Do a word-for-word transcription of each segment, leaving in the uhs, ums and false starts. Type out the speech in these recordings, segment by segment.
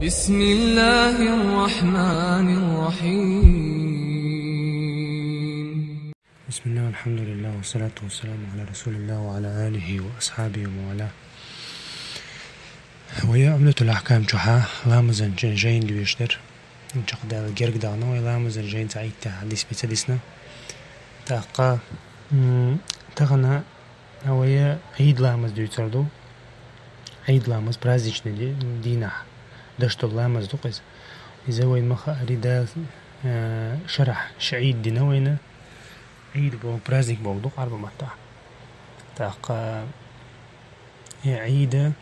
بسم الله الرحمن الرحيم. بسم الله والحمد لله والصلاة والسلام على رسول الله وعلى آله وأصحابه ومن والاه. Вай Умдатул-Ахкам чухьа ламазан жайн доьшуш дар. Чакхдаьлла герга дахана вай ламазан жайн цхьа итт хьадис бицдисна. ТӀаккха, м, тахана вай Ӏийд ламаз дуьйцур ду. Ӏийд ламаз праздничный ди-, дийнахь деш дола ламаз ду-кх иза. Иза вайна ма хаарий Дала, э, шарахь ши Ӏийд дина вайна. Ӏийд боху праздник боху ду-кх Ӏарбий маттахь. ТӀаккха и Ӏийда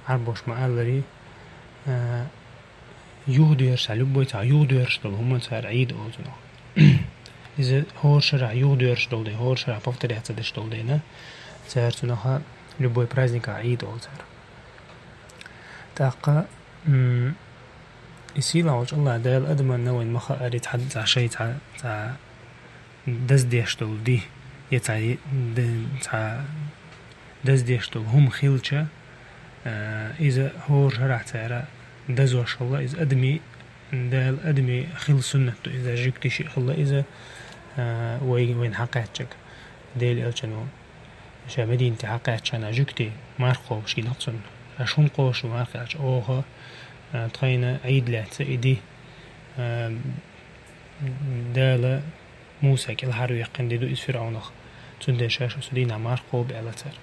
Ӏарбоша ма-аллара, а, юхадоьрзуш, любой цхьа юхадоьрзуш долу хӀума цара Ӏийд олу цунах. Иза хӀора шарахь юхадоьрзуш долу дела, хӀора шарахь повторяться деш долу дела, цара цунах любой праздниках Ӏийд олу цара. ТӀаккха, м, и сийлахь волчу АллахӀ Дала адамна вайна ма хаарий цхьа, цхьа шайн цхьа, цхьа даздеш долу ди, я цхьа, д-, цхьа даздеш долу хӀума хилча, а, иза хӀора шарахь цара дазош хилла, иза адамийн, Дала адамийн хила суннат ду, иза жуьгтийн шиъ хилла иза, а, вай, вайна хьакхаьчча. Делан Элчано ша Мединате хьакхаьчча, жуьгтий марха кхобуш гина-кх цунна. Аша хӀунда кхобуш ву марха аьлча, оха, а, тхайна Ӏийд лаьцна и ди, а, Дала Муса кӀелхьарваьккхина ди ду иза ФирӀавнах. Цундела ша оцу дийнахь марха кхоба аьлла цара.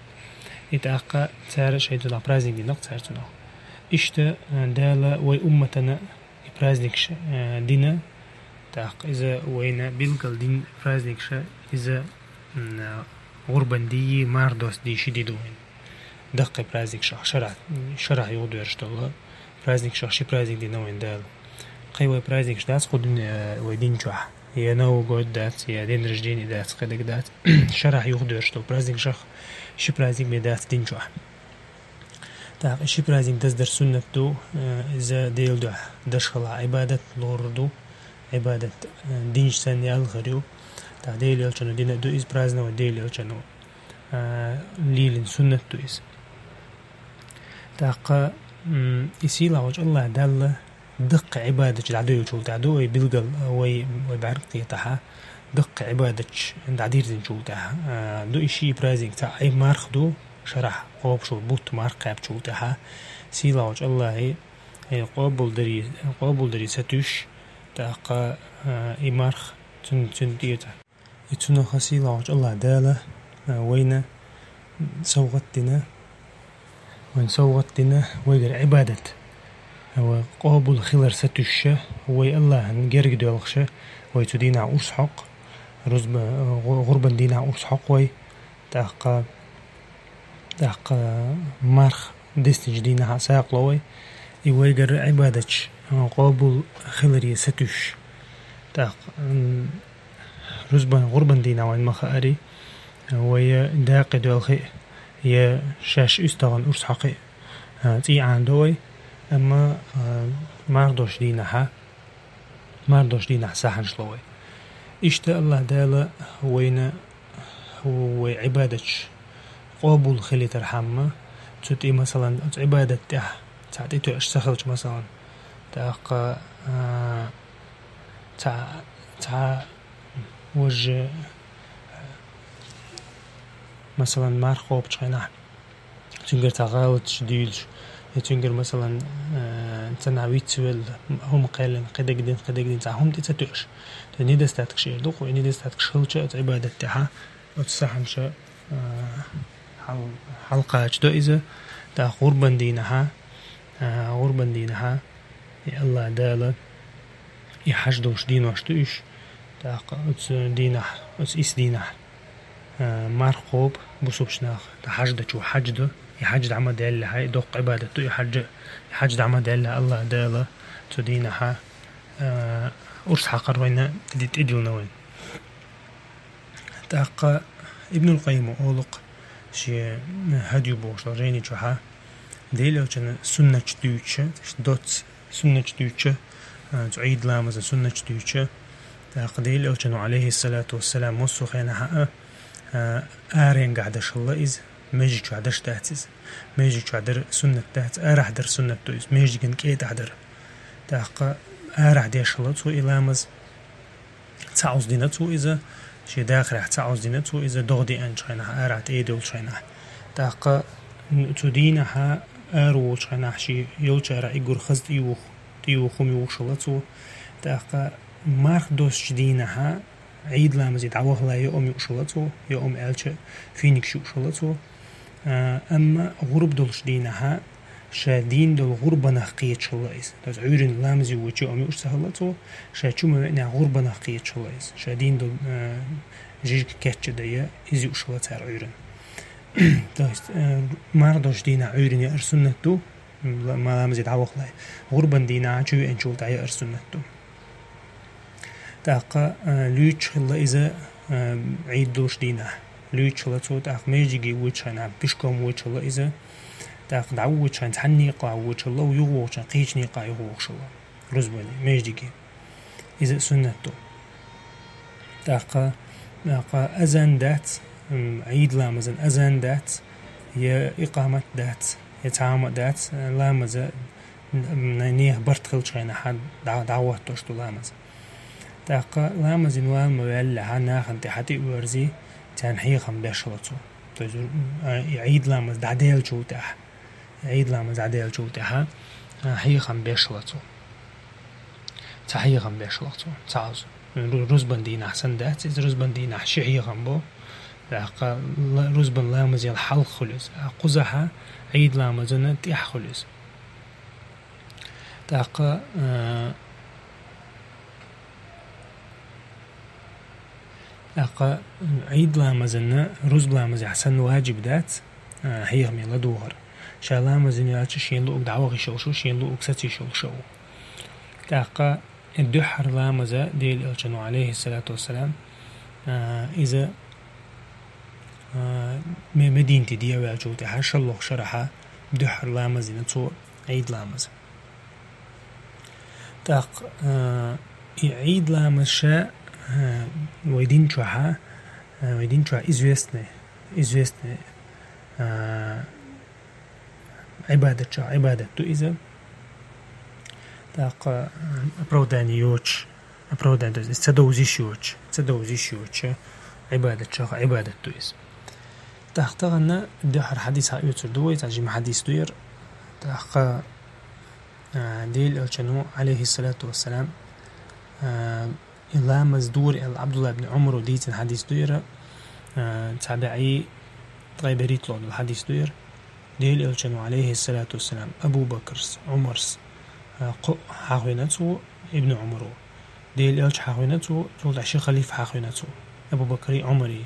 И тӀаккха цара шайн цунах праздник дина-кх цара цунах. Иштта, а, Дала вай умматана и праздникаш, а, дина, тӀаккха иза вайна билггал дина праздникаш, иза, м, а, гӀурбан ди, марха доссу ди ши ди ду вайна. Даккхий праздникашах, шарахь, шарахь юхадоьрзуш долу праздникашах ши праздник дина вайна Дала. Кхин вай праздникаш дац кху дуьне, э, вай дин чохь. Я Новый год дац, я день рождения дац, кхидерг дац. Шарахь юхадоьрзуш долу праздникашах ши праздник бен дац дин чохь. ТӀаккха и ши праздник даздар суннат ду, э, иза Делан дуьхьа даш хилахь Ӏибадат лорур ду. Ӏибадат, э, динчу санна ял хир ю. ТӀаккха Делан Элчано дина а ду иза праздновать, Делан Элчано, э, лелийна суннат ду иза. ТӀаккха, м, и сийлахь волчу АллахӀ Далла даккхий Ӏибадатчу дӀадоьллучул тӀаьхьа ду, вай билггал, вай, вай бӀаьрг кхетахь, даккхий Ӏибадатчу дӀадирзинчул тӀаьхьа, а, ду и ши праздник. Цхьаъ и марха ду, шарахь кхобуш волу бутт марха кхаьбначул тӀаьхьа, сийлахь волчу АллахӀа, э, къобалдарий, къобалдарий сатуьйсуш, тӀаккха, а, и марха цуьнан, цуьнан тӀера. И цунах сийлахь волчу АллахӀ Дала, а, вайна совгӀат дина, вайна совгӀат дина вайгара Ӏибадат, а, вай къобал хилар сатуьйсуша, вай АллахӀан герга доьлхуша, вай цу дийнахь урс хьокху, рузба-, гӀу-, гӀурбан дийнахь урс хьокху вай, тӀаккха, тӀаккха марха дистинчу дийнахь а сагӀа ло вай, и вайгара Ӏибадаташ, а, къобал хиларе сатуьйсуш. ТӀаккха, м, рузбан, гӀурбан дийнахь вайна ма хаарий, вай я дакъа доьлхий, я шаьш уьстагӀан урс хьокхий, а, цӀий Ӏанадо вай, амма, а, марха доссучу дийнахьа, марха доссучу дийнахь сахьанаш ло вай. Иштта АллахӀ Дала вайна вай Ӏибадаташ къобал хилийтархьама, цу тӀе, масалан, оцу Ӏибадат тӀехь цхьа тӀетоьуш ца хилча, масалан, тӀаккха, а, цхьа, цхьа важа, масалан, марха кхобучу хенахь, цуьнгара цхьа гӀалаташ дуьйлуш, я цуьнгара, масалан, э, цхьа нах вицвелла, хӀума кхаьллина, кхидерг дина, кхидерг дина, цхьа хӀума тӀе ца тоьуш. Цу недостаткаш эр ду-кх, и недостаткаш хилча оцу Ӏибадат тӀехьа, оцу сахьанаш, э, хьал-, хьалакхачадо иза, тӀаккха гӀурбан дийнахьа, э, гӀурбан дийнахьа, и АллахӀ Дала, и хьаж долуш денош ду уьш, тӀаккха оцу дийнахь, оцу исс дийнахь, а, марха кхобу бусулбачу наха, тӀаккха хьаж дечо хьаж до, и хьаж дӀа ма даьллехьа, и доккха Ӏибадат ду, и хьаж, и хьаж дӀа ма даьллехьа, АллахӀ Дала цу дийнахьа, а, урс хьакхар вайна тӀе-, тӀедиллина вайна. ТӀаккха Ибнул Къаййима олу-кх шен Хьадъю бохуш долу жайни чохьа, Делан Элчанан суннаташ дуьйцуша, доцца суннаташ дуьйцуша, а, цу Ӏийд ламазан суннаташ дуьйцуша, тӀаккха Делан Элчано, Ӏалайхиссалату вассалам, массо а хенахь а, а, аренгахь даш хилла иза, Межи чохь даш дац иза. Межи чохь дар суннат дац, арахь дар суннат ду иза, межиган кӀетахь дар. ТӀаккха арахь деш хилла цо и ламаз, цхьа Ӏуз дина цо иза, шен дахарехь цхьа Ӏуз дина цо иза, догӀа деанчу хенахь, арахь тӀе а долчу хенахь. ТӀаккха цу дийнахьа ара волчу хенахь шен йолчарахь и гур хаза тӀе юху, тӀе юху хӀума юхуш хилла цо. ТӀаккха марх доссучу дийнахьа Ӏийд ламазе дӀавахале йоӀам юуш хилла цо, йоӀам аьлча финикаш юуш хилла цо. А, амма гӀурба долуш дийнахьа ша дийна долу гӀурбанах кхеташ хилла иза. То есть Ӏуьйранна ламазе воьдучу йоӀам юуш ца хилла цо, ша чу ма веънехь гӀурбанах кхеташ хилла иза. Ша дийна долу, а, жижиг кечдан дан иза юуш хилла цара Ӏуьйранна. То есть, а, марх доссучу дийнахь Ӏуьйранна яар суннат ду, ла-, ма ламазе дӀавахале. ГӀурбан дийнахьа чу веанчул тӀаьхьа яар суннат ду. ТӀаккха, а, луьйчу хилла иза, а, Ӏийд долуш дийнахь. Луьйчу хилла цо, тӀаккха межиге воьдучу хенахь, пешком воьдуш хилла иза. ТӀаккха дӀавоьдучу хенахь цхьана некъа воьдуш хилла, юхавогӀучу хенахь кхечу некъа юхавогӀуш хилла. Рузбане, межиге. Иза суннат ду. ТӀаккха, тӀаккха азан дац, м, Ӏийд ламазан азан дац, я икъамат дац, я цхьа хӀума дац, ламаза, м, нехан барт хиллачу хенахь дӀа-, дӀахӀоттош ду ламаз. ТӀаккха ламазан вала ма ваьллехь, нахана тӀе хьан тӀе а верзий, царна хьехам беш хилла цо. То есть, а, и Ӏийд ламаз дӀаделлачул тӀаьхьа, Ӏийд ламаз дӀаделлачул тӀаьхьа, а, хьехам беш хилла цо. Цхьа хьехам беш хилла цо, цхьа Ӏуз. Ру-, рузбан дийнахь санна дац иза, рузбан дийнахь ши хьехам бу. ТӀаккха ла-, рузбан ламазел хьалха хуьлу иза. А кхузахьа Ӏийд ламазана тӀехь хуьлу иза. ТӀаккха, а, ТӀаккха Ӏийд ламазана рузба ламазехь санна ваджиб дац, а, хьехаме ладогӀар. Ша ламаз дина ваьлча шен луъург дӀаваха йиш йолуш ву, шен луъург саца йиш йолуш а ву. ТӀаккха дуьххьара ламаза Делан Элчано, Ӏалайхиссалату вассалам, а, иза, а, Ме-, Мединате де а ваьллачул тӀаьхьа шаллох шарахьа дуьххьара ламаз дина цо Ӏийд ламаз. ТӀаккха, а, и Ӏийд ламаз ша, а, вай дин чохьа, а, вай дин чохь известный, известный, а, Ӏибадат чохь Ӏибадат ду иза. ТӀаккха, а, оправдание йоцуш, оправдание, то есть ца довза йиш йоцуш, ца довза йиш йоцуш Ӏибадат чохь Ӏибадат ду иза. ТӀаккха тахана дуьххьара хьадис хьаоьцур ду вай, цхьа жима хьадис ду яра. ТӀаккха А, Делан Элчано, Ӏалайхиссалату вассалам, а, и ламаз дора аьлла Ӏабдулла ибн Ӏумаро дийцина хьадис ду яра, а, цхьа бӀе ткъе берхӀитталгӀа долу хьадис ду яра. Делан Элчано, Ӏалайхиссалату вассалам, Абу Бакрс, Ӏумарс, а, кхо хьахийна цо, ибн Ӏумаро. Делан Элча хьахийна цо, цул тӀаьхьа ши халифа хьахийна цо, Абу Бакри, Ӏумари.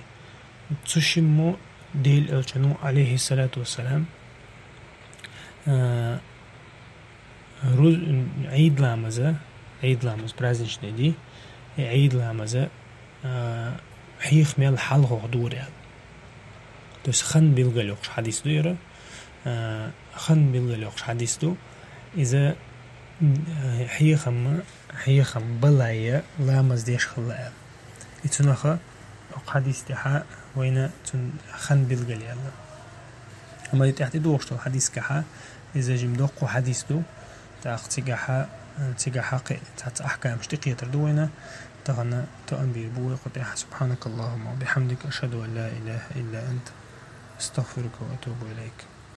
Цу шиммо Делан Элчано, Ӏалайхиссалату вассалам, а, Руз-, Ӏийд ламаза, Ӏийд ламаз праздничный ди, и Ӏийд ламаза, а, хьеха мел хьалхох дора аьлла. То есть хан билгал йоккхуш хьадис ду яра, а, хан билгал йоккхуш хьадис ду. Иза, м, хьехам, хьехам балайя ламаз деш хилла аьлла. И цунаха окху хьадис тӀехьа вайна цунна хан билгал яьлла. Амма и тӀехь тӀедогӀуш долу хьадискахьа, иза жима доккху хьадис ду, тӀаккха цигахьа, цигахьа кхин цхьацца ахкамаш тӀекхетар ду вайна, тахана тоам бийр бу вай кху тӀехь. سبحانك اللهم وبحمدك، أشهد أن لا إله إلا أنت، أستغفرك وأتوب إليك.